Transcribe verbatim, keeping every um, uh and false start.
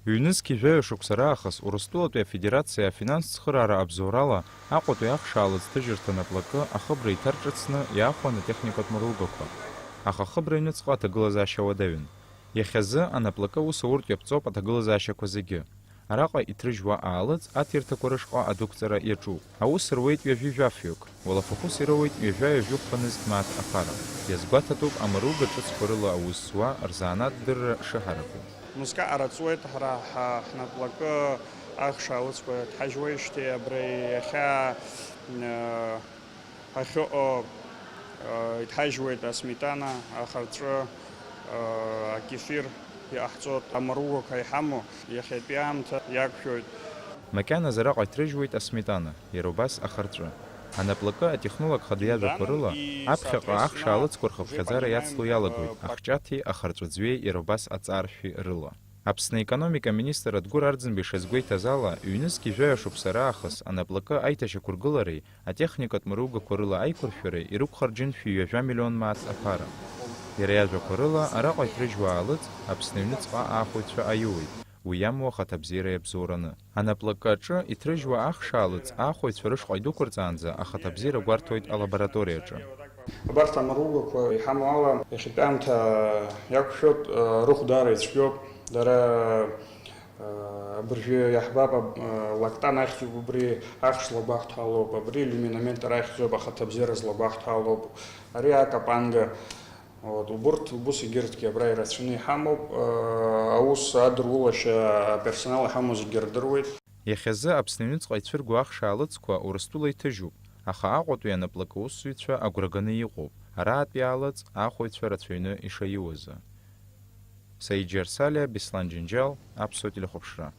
Ҩнызқьи жәаҩа шықәса раахыс Урыстәылатәи Афедерациа афинанстә цхыраара абзоурала Аҟәатәи ахш аалыҵ ҭыжьырҭа наплакы ахыбра иҭарҿыцны иаахәан атехникатә мыругақәа. Аха ахыбра аҩныҵҟа аҭагылазаашьа уадаҩын. Иахьазы анаплакы аус ауртә иаԥҵоуп аҭагылазаашьақәа зегьы. Араҟа иҭрыжьуа аалыҵ аҭирҭақәа рышҟа адәықәҵара иаҿуп. Аус руеит ҩажәи жәафҩык, уалафахәыс ироуеит ҩажәа-ҩажәихәба нызқь мааҭ аԥара. Иазгәаҭатәуп амыруга ҿыцқәа рыла аус зуа рзанааҭ дырра шыҳараку. Мызкы араҵуеит ҳара ҳа-, ҳнаплакы ахш аалыҵқәа ҭҳажьуеижьҭеи абра иахьа, э, ахьыҟоу, э, иҭҳажьуеит асметана, ахарҵәы, э, акефир иҟаҳҵо амаругақәа иҳамоу, иахьатәи аамҭа иақәшәоит. Макьаназы араҟа иҭрыжьуеит асметана, иара убас ахарҵәы. Анаплакы атехнолог хада иажәақәа рыла, аԥхьаҟа ахш аалыҵқәа рхыԥхьаӡара иацло иалагоит ахҷаҭи ахарҵәыӡҩеи иара убас аҵааршәи рыла. Аԥсны аекономика аминистр Адгәыр Арӡынба ишазгәеиҭаз ала, ҩнызқьи жәаҩа шықәса раахыс анаплакы аиҭашьақәыргылареи атехникатә мыругақәа рыла аиқәыршәареи ирықәхар џьыншәи ҩажәа миллион мааҭ аԥара. Иара иажәақәа рыла, араҟа иҭрыжьуа аалыҵ Аԥсны аҩныҵҟа аахәаҩцәа аиуеит, уи иамоу ахаҭабзиара иабзоураны. Анаплакы аҿы иҭрыжьуа ахш аалыҵ аахәаҩцәа рышҟа идәықәырҵаанӡа ахаҭабзиара гәарҭоит алабораториаҿы. Абарҭ амаругақәа иҳамоу ала, иахьатәи аамҭа иақәшәоит, э, рыхәдаара ицәгьоуп. Дара, э, абыржәы иаҳбап, аб-, э, лактан ахьӡуп, убри ахш злагәаҳҭо алоуп, абри люминомент ахьӡуп, ахаҭабзиара злагәаҳҭо алоуп, ари акапанга. Вот, убурҭ убыс егьырҭгьы абра ирацәаны иҳамоуп, э, аус адырулашьа аперсонал иҳамоу зегьы рдыруеит. Иахьазы Аԥсны аҩныҵҟа ицәыргоу ахш аалыҵқәа Урыстәыла иҭыжьуп, аха Аҟәатәи анаплакы аусзуҩцәа агәра ганы иҟоуп, араатәи аалыҵ аахәаҩцәа рацәаҩны ишаиуазы. Саид Џьарсалиа, Беслан Џьынџьал, Аԥсуа телехәаԥшра.